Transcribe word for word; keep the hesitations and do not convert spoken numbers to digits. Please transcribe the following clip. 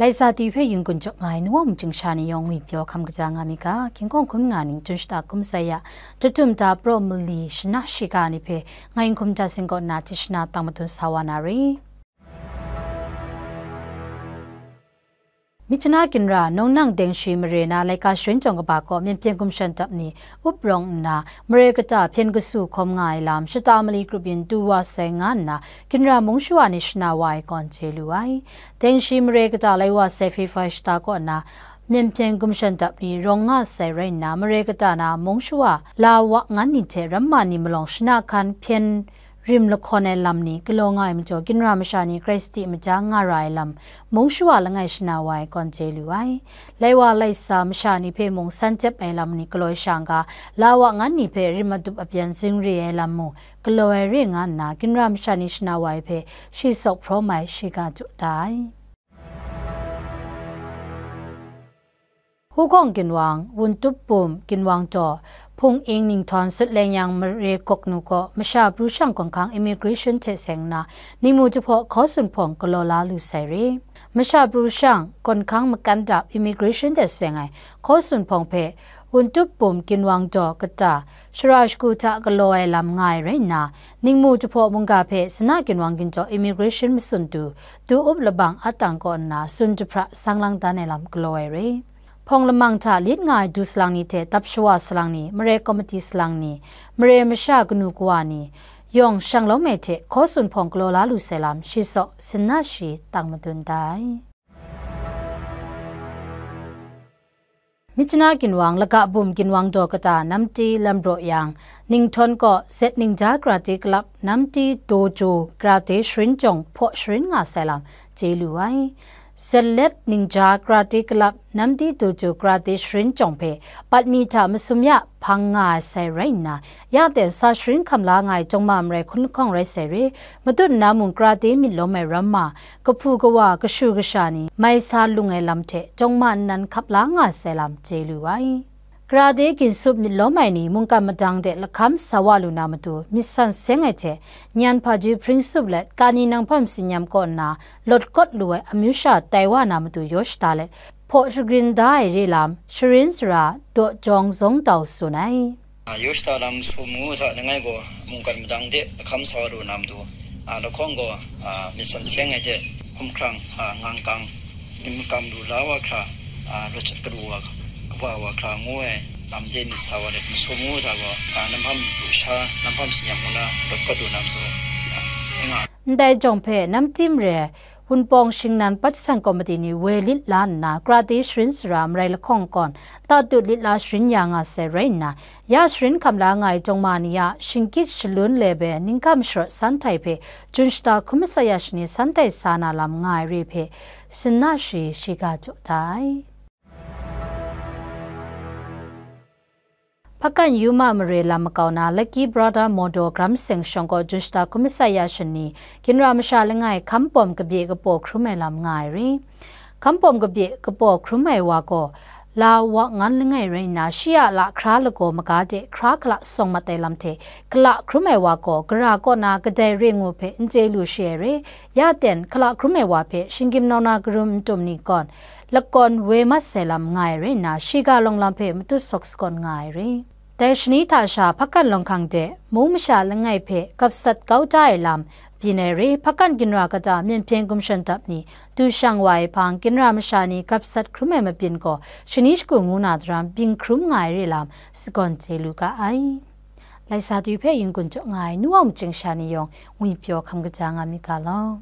Laisa ti hpe yungkun jaw nga ai nu wa mungchying sha ni yawng ngwi pyaw hkam kaja nga mi ga, hkying hkawng hkun nga ning chun shata hkum sai ya, Tatum ta praw mali shana shiga ni hpe ngai n hkum ta sing kaw na tishana tang madun sa wa na re. Myitkyina ginra, Nongnang Dengshi mare na laika sharin jawng kaba kaw Myen Hpyen Gumshan Dap ni up rawng nna, mare kata hpyen kasu hkawm nga ai lam, shata mali grup yin du wa sai nga nna, ginra mung shawa ni shana wa ai kawn chye lu ai. Dengshi mare kata lai wa sai February shata kaw na, Myen Hpyen Gumshan Dap ni rawng nga sai rai nna, mare kata na mung shawa, la wa ngan ni hte ramma ni malawng shana hkan hpyen rim lahkawn ai lam ni galaw nga ai majaw, ginra masha ni grai sadi maja nga ra ai lam, mung shawa langai shana wa ai kawn chye lu ai. Lai wa laisa masha ni hpe mung san jep ai lam ni galaw ai sha nga, la wa ngan ni hpe rim adup abyan zingre ai lam mung galaw ai re nga nna, ginra masha ni shana wa ai hpe shi sawk hpraw mai shiga jaw da ai. Hukawng ginwang, Wuntup Bum ginwang daw, Hpung Ing Ninghtawng Sut Leng Yang mare gawk nu kaw, masha pru shang gawn hkang immigration hte seng nna, ningmu jahpaw hkaw sunhpawng galaw la lu sai re. Masha pru shang gawn hkang makan dap immigration hte seng ai hkaw sunhpawng hpe, Wuntup Bum ginwang daw kata, shara shagu hta galaw ai lam nga ai rai nna, ningmu jahpaw mungga hpe Sanae ginwang ginjaw immigration matsun du, du up labang atang kaw nna tsun jahpra sang lang dan ai lam galaw ai re. Hpawng lamang hta lit nga ai du salang ni hte dap shawa salang ni, mare komiti salang ni, mare masha kanu kawa ni, yawng shang lawm ai hte hkaw sunhpawng galaw la lu sai lam shi sawk sinna shi tang madun da ai. Myitkyina ginwang, Laga Bum ginwang daw kata Namti Lambraw Yang, Ninghtawng kaw Zet Ningja Karate Club, Namti Dojo Karate sharin jawng hpaw sharin nga sai lam chye lu ai. Zet Let Ningja Karate Club, Namti Dojo Karate sharin jawng hpe, bat mi hta masum ya hpang nga ai sai rai nna, ya ten sa sharin hkam la nga ai jawng ma marai hkun lahkawng rai sai re, matut nna mung karate myit lawm ai ramma, kahpu kawa, kashu kasha ni mai sa lung ai lam hte jawng ma nnan hkap la nga sai lam chye lu ai. Karate ginsup myit lawm ai ni mungkan madang de lahkam sa wa lu na matu, myit san seng ai hte, nyan hpaju hpring sup let, kani nanghpam sinyam kaw nna lawt kawt lu ai amyu sha tai wa na matu yaw shada let, hpaw shagrin da ai re lam, sharin sara, daw jawng zawng dau tsun ai. A, yaw shada lam sum ngu hta langai gaw, mungkan madang de lahkam sa wa lu na matu, a, lahkawng gaw, a, myit san seng ai hte, hkumhkrang, a, ngangkang, myit makam lu la wa hkra, a, lawt shat kadu wa, kaba wa hkra ngu ai lam de myit sa wa let, masum ngu hta gaw, a, nanghpam lusha, nanghpam sinyam ngu na, lawt kawt lu na matu, a, nga. Ndai jawng hpe Namti mare Wunpawng Shingnan Patsan Komiti ni woi lit la nna, karate sharin sara marai lahkawng kawn, tatut lit la sharin ya nga sai rai nna, ya sharin hkam la nga ai jawng ma ni a shingkyit shalun le be ningkam sharawt san htai hpe, jun shata hkun matsat ya shani san htai sa na lam nga ai re hpe, sinna shi shiga jaw da ai. Hpakan Yuma mare lam makau na Lucky Brother Mawdaw Gram Seng shawng kaw jun shata hkun matsat ya shani, ginra masha langai hkam pawm kabye kapaw hkrum ai lam nga ai re. Hkam pawm kabye kapaw hkrum ai wa gaw, la wa ngan langai rai nna, shi a lahkra lagaw maga de hkra hkala sawng mat ai lam hte, kala hkrum ai wa gaw, gara kaw na kadai re ngu hpe n chye lu shi ai re. Ya ten, hkala hkrum ai wa hpe shinggyim nau na karum n tum ni kawn, lakawn woi mat sai lam nga ai rai nna, shiga lawng lam hpe matut sawk sakawn nga ai re. Dai shani hta sha Hpakan Lawng Hkang de, mung masha langai hpe gap sat kau da ai lam, byin ai re. Hpakan ginra kata Myen Hpyen Gumshan Dap ni du shang wa ai hpang, ginra masha ni gap sat hkrum ai mabyin gaw, shani shagu ngu na daram byin hkrum nga ai re lam, sagawn chye lu ga ai. Laisa du hpe yungkun jaw nga ai nu wa mungchying sha ni yawng, ngwi pyaw hkam kaja nga mi ga law.